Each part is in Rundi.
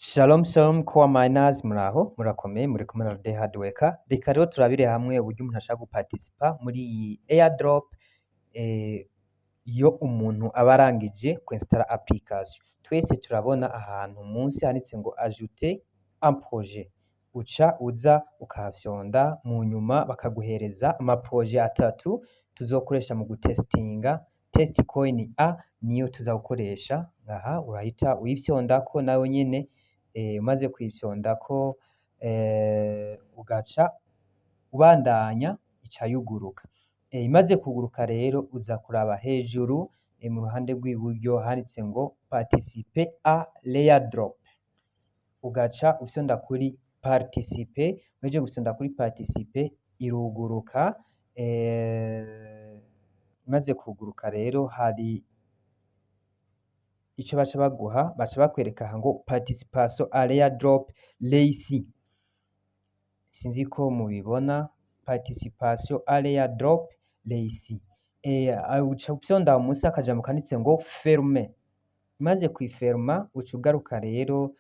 Shalom shalom, core miners, muraho murakomeye? Muri kumwe na The Hardworker. Reka rero turabire hamwe uburyo umuntu ashaka guparticipa muri iyi airdrop. Iyo umuntu aba arangije kwinstalla application, twese turabona ahantu munsi handitse ngo "ajouter un projet". Uca uza ukahafyonda, mu nyuma bakaguhereza ama projet atatu tuzokoresha mu gutestinga. Test coin A niyo tuza gukoresha ngaha. Urahita uyifyondako nawe nyene. Umaze kuyifyondako, ugaca ubandanya, ica yuguruka. Imaze kuguruka rero, uza kuraba hejuru, mu ruhande rw'iburyo handitse ngo "participer à l'airdrop". Ugaca ufyonda kuri participer. Uhejeje gufyonda kuri participer, iruguruka. Imaze kuguruka rero, hari ico baca baguha, baca bakwereka aha ngo "participation à l'airdrop réussie". Sinzi ko mubibona, "participation à l'airdrop réussie". Uca ufyonda musi akajambo kanditse ngo "fermer". Umaze kuyiferma, uca ugaruka rero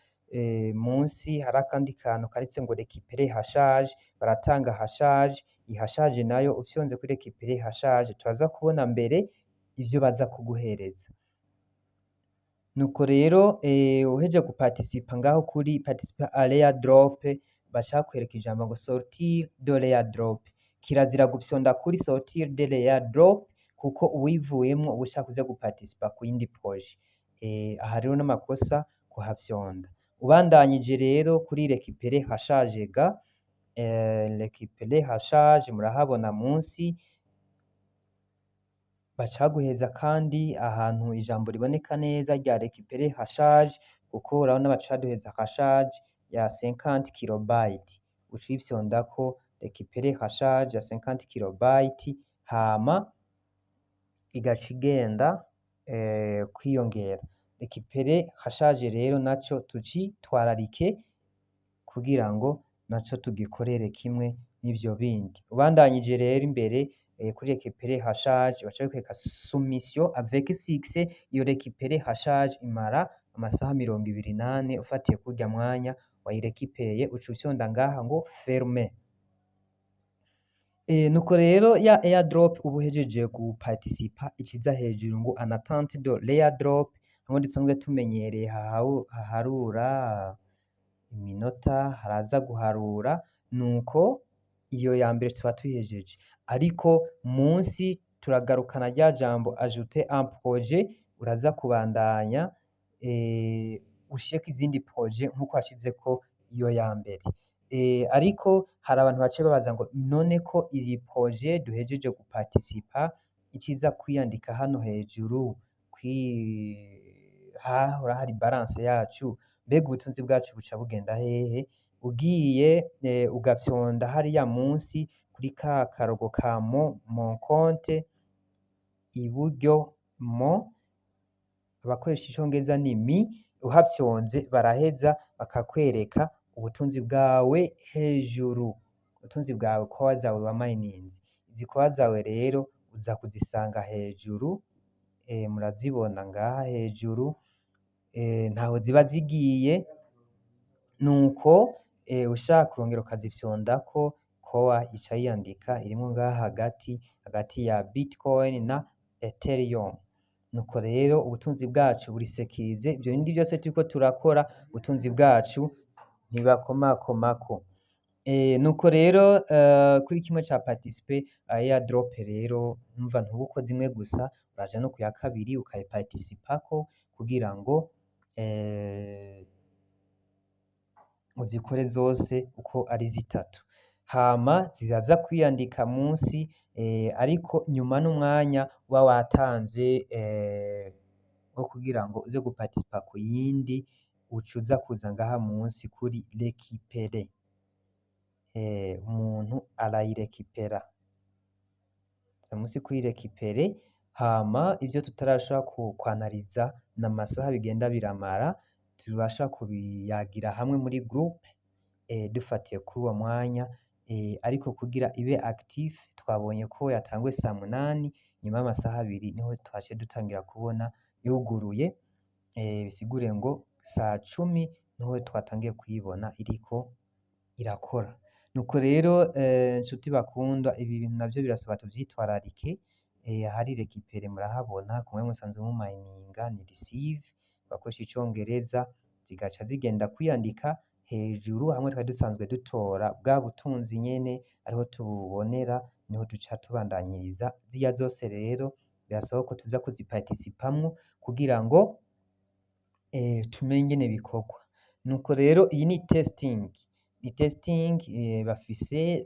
munsi hari akandi kantu kanditse ngo "récupérer hachage". Baratanga hachage. Iyi hachage nayo, ufyonze kuri récupérer hachage, turaza kubona mbere ivyo baza kuguhereza. Nuko rero, uhejeje guparticipa ngaho kuri participer à l'airdrop, baca bakwereka ijambo ngo "sortir de l'airdrop". Kirazira gufyonda kuri sortir de l'airdrop, kuko uwivuyemwo uba ushaka kuza guparticipa ku yindi projet. Aha rero n'amakosa kuhafyonda. Ubandanyije rero kuri récupérer hachage ga, récupérer hachage murahabona munsi, baca baguheza kandi ahantu ijambo riboneka neza rya récupérer hachage, kuko urabona baca baduheza hachage ya 50 kilobyte. Uca uyifyondako, récupérer hachage ya 50 kilobyte, hama igaca igenda kwiyongera. Récupérer hachage rero naco tucitwararike kugira ngo naco tugikorere kimwe n'ivyo bindi. Ubandanyije rero imbere, kuri récupérer hachage, baca bakwereka soumission avec succès. Iyo récupérer hachage imara amasaha 24 ufatiye kurya mwanya wayirekipereye. Uca ufyonda ngaha ngo fermer. Nuko rero ya airdrop uba uhejeje guparticipa iciza hejuru ngo "en attente de l'airdrop", hamwe dusanzwe tumenyereye haharura iminota, haraza guharura. Nuko iyo ya mbere tuba tuyihejeje, ariko munsi turagarukana rya jambo ajouter un projet. Uraza kubandanya ushireko izindi projet nkuko washizeko iyo ya mbere. Ariko hari abantu baciye babaza ngo none ko iyi projet duhejeje guparticipa iciza kwiyandika hano hejuru hahora hari balance yacu, mbega ubutunzi bwacu buca bugenda hehe? Ugiye ugafyonda hariya munsi kuri ka karogo ka mon compte iburyo, mon, abakoresha icongereza ni me, uhafyonze baraheza bakakwereka ubutunzi bwawe hejuru, ubutunzi bwawe, core zawe wamayininze. Izi core zawe rero uza kuzisanga hejuru. Murazibona ngaha hejuru, ntaho ziba zigiye. Nuko ushaka kurongera ukazifyondako, core ica yiyandika irimwo ngaha hagati hagati ya Bitcoin na Ethereum. Nuko rero ubutunzi bwacu buri sécurisé. Ivyo bindi vyose turiko turakora, ubutunzi bwacu ntibakomakomako. Nuko rero, kuri kimwe ca participer airdrop rero, umva, ntuba ukoze imwe gusa, uraja no kuya kabiri ukayiparticipako kugira ngo uzikore zose uko ari zitatu, hama ziraza kwiyandika munsi. Ariko nyuma n'umwanya uba watanze wo kugira ngo uze guparticipa ku yindi, uca uza kuza ngaha munsi kuri récupérer. Umuntu arayirekipera, uza munsi kuri récupérer. Hama ivyo tutarashobora kwanariza n'amasaha bigenda biramara, tubasha kubiyagira hamwe muri groupe, dufatiye kuri uwo mwanya. Ariko kugira ibe active, twabonye ko yatanguye saa 8, nyuma y'amasaha 2 niho twaciye dutangira kubona yuguruye. Bisigure ngo saa 10. Niho twatangiye kuyibona iriko irakora. Nuko rero nshuti bakundwa, ibi bintu navyo birasaba tuvyitwararike. Ahari récupérer murahabona, kumwe musanzwe mumayininga ni receive, bakoresha icongereza, zigaca zigenda kwiyandika hejuru hamwe twari dusanzwe dutora bwa butunzi nyene, ariho tububonera, niho duca tubandanyiriza zirya zose. Rero birasaba ko tuza kuziparticipamwo kugira ngo tumenye ingene bikorwa. Nuko rero iyi ni testing, ni testing. Bafise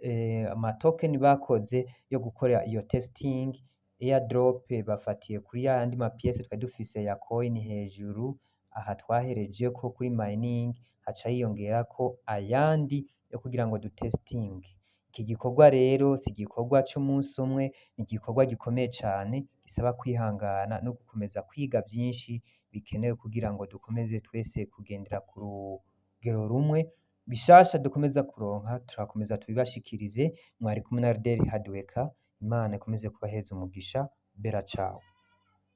ama token bakoze yo gukora iyo testing. Airdrop bafatiye kuri yandi ma pièces twari dufise ya coin hejuru aha twaherejeko kuri mining, haca hiyongerako ayandi yo kugira ngo dutestinge iki gikorwa. Rero si igikorwa c'umunsi umwe, ni igikorwa gikomeye cane gisaba kwihangana no gukomeza kwiga vyinshi bikenewe kugira ngo dukomeze twese kugendera ku rugero rumwe. Bishasha dukomeza kuronka turakomeza tubibashikirize. Mwari kumwe na Ardel Hardworker. Imana ikomeze kubaheza umugisha. Bella ciao.